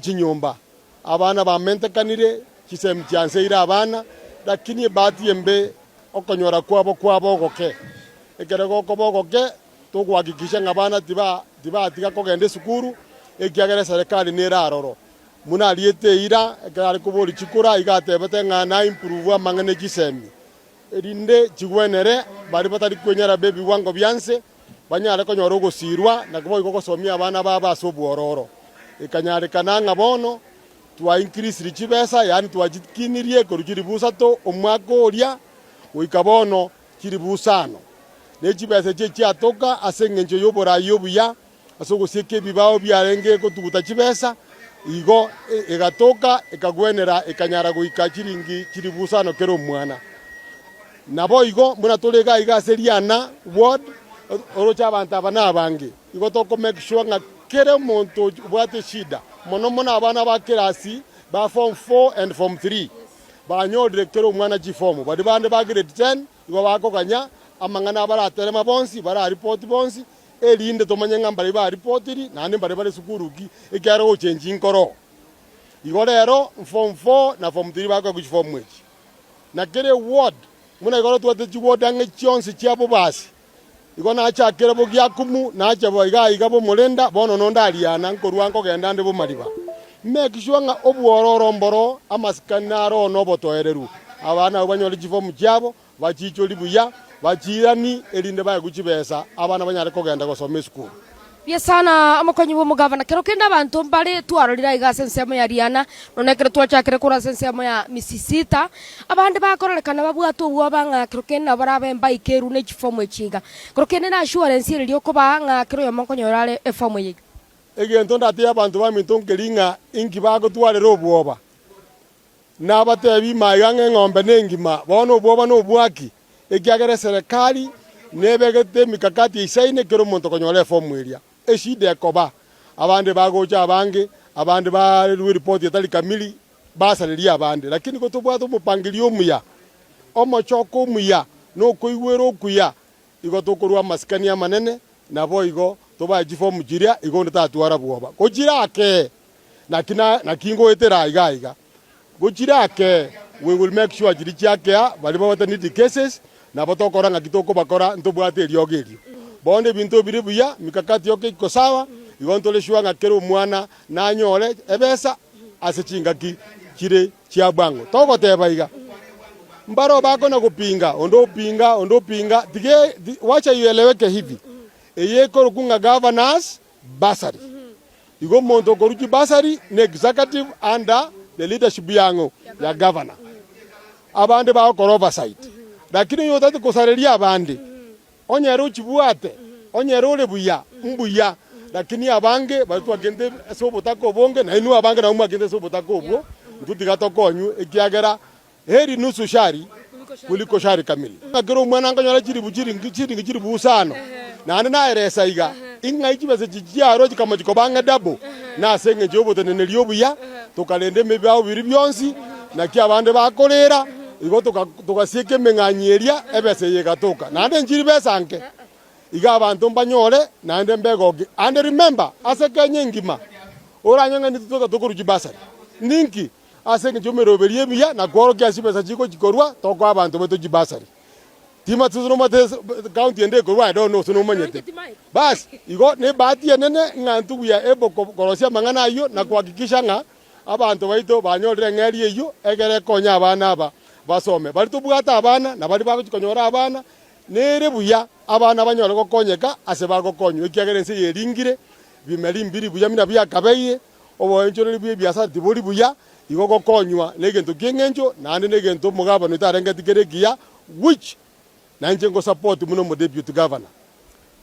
Chinyomba, abana bamentekanire, chisemi chianseire abana, lakini ebahati embe okonyora kwabo kwaba ogoke. Ekero gokoba ogoke, togohakikisha ng'a abana tiba tibatiga kogenda esukuru, ekiagera eserekari nere aroro. Buna ariete eira, ekero are koboria chikura, iga atebete ng'a na improve amang'ana e chisemi, erinde chigwenere baria batari kwenyara b'ebiwango bia nse, banyare konyora ogosiirwa na boigo gosomia abana babo ase obwororo. Ekanyarekana ng'a bono twa increasiri chibesa, yaani twachikinirie korwa chilifu isato omwaka oria goika bono chilifu isano. Ne chibesa echi echiatoka ase engencho y'oboraai obuya, ase ogosieka ebibao biarenge gotuguta chibesa, igo egatoka ekagwenera ekanyara goika chiringi chilifu isano kera omwana. Naboigo buna tore iga iga ase Riana ward, oroche abanto aba nabange, igo toko make sure ng'a kera omonto obwate eshida, mono mono abana ba kerasi ba form four and form three, banyorire kera omwana chifomu. Baria bande ba grade ten igo bakoganya amang'ana abaraterema bonsi, bararipoti bonsi, erinde tomanye ng'a mbaria baripotiri naende mbaria bare sukuru ki, ekiagera gochengi nkoro. Igo rero form four na form three bakoegwa chifomu echi. Na kera eward, buna igoro twete chiward ang'e chionsi chia Bobasi, igo nachakire Bogiakumu, nacha bo iga iga Bomorenda, bono nonde Ariana, nkorwa nkogenda nde Bomariba. Make sure ng'a obwororo mboro, amasikani naro na obotoereru. Abana abwo banyore chifomu chiabo, bachiichorie buya, bachiiranie, erinde baegwe chibesa, abana banyare kogenda gosoma esukuru. Buya sana omokonyi bw'omogavana. Kero kende abanto mbare twarorire aiga ase ensemo ya Riana, nonya ekero twachakire korwa ase ensemo ya Misisita, abande bakororekana babwate obwoba ng'a kero kende nabo barabe mbaikeru ne chifomu echi iga. Kero kende na assurance eria okobaa ng'a kera oyomo nkonyora are efomu eye iga. Egento ndatebie abanto baminto nkeri ng'a inki bagotwarera obwoba. Nabateebie imaiga ng'a eng'ombe nengima, bono obwoba nobwaki, ekiagera eserekari nebegete emikakati eisaine kera omonto konyora efomu eria. Eshida ekoba, abande bagocha abange, abande barerwe eripoti etari kamiri, basareria abande. Lakini gotobwate omopangirio omuya, omochoko omuya, na okoigwera okuya, igo tokorua amasikani amanene, naboigo tobae chifomu chiria, igo onde tatwara bwoba. Gochirake! Naki na naki ngoetera aiga aiga. Gochire ake, we will make sure chiria chiakea baria babwate needy cases, nabo tokora ng'aki tokobakora ntobwate eriogo erio. Bono ebinto bire buya, mikakati yoka iko sawa, igo ntore sure ng'a kera omwana nanyore ebesa ase chingaki chire chia bwango. Togoteba iga, mbaro bakona gopinga, onde opinga, onde opinga, tiga wacha ieleweke hivi, eye ekorokwa ng'a governors bursary. Igo omonto okorwa chibasari ne executive under the leadership yang'o? Ya governor. Abande bagokora oversight. Lakini onye otagete kosareria abande, onye ere ochibwate, onye ere ore buya, mbuya. Lakini abange baria twagente ase obotaka obonge, nainwe abange nabwo mwagente ase obotaka obwo, intwe tiga tokonywe ekiagera Heri nusu shari kuliko shari kamili. Ng'a kera omwana nkonyora chilifu chiringi chiringi chilifu isano, naende naeresa iga, ing'ai chibesa echi chiarwa chikama chikoba ang'e double, na ase engencho y'oboteneneri obuya, tokarenda emebao biria bionsi, naki abande bakorera, igo toka togasieka emeng'anyi eria, ebesa eye egatoka. Naende nchiri besa nke, iga abanto mbanyore, naende mbegokie. And remember, ase Kenya engima, oranyore ng'a intwe toka tokorwa chibasari. Ninki? Ase engencho y'emeroberi emiya na kworokia ase chibesa chigochia korwa, tokoa abanto baito chibasari. Timanyeti gose nomanyete county ende ekorwa I don't know gose nomanyete. Bas, igo nebahati enene ng'a intwe we are able korosia amang'ana ayio na kohakikisha ng'a abanto baito banyorire eng'eria eyio egere ekonye abana aba basome. Baria tobwate abana na baria bagochia konyora abana, nere buya abana banyore gokonyeka ase bagokonywa ekiagera ense eye eringire, bimeri mbiri buya buna biakabeire, Oboenchoreri bw'ebiasara tibori buya, igo gokonywa negento ki'engencho naende negento omogabana oito arengeti kere ekiya, which nainche ngosupport buna omodeputy governor.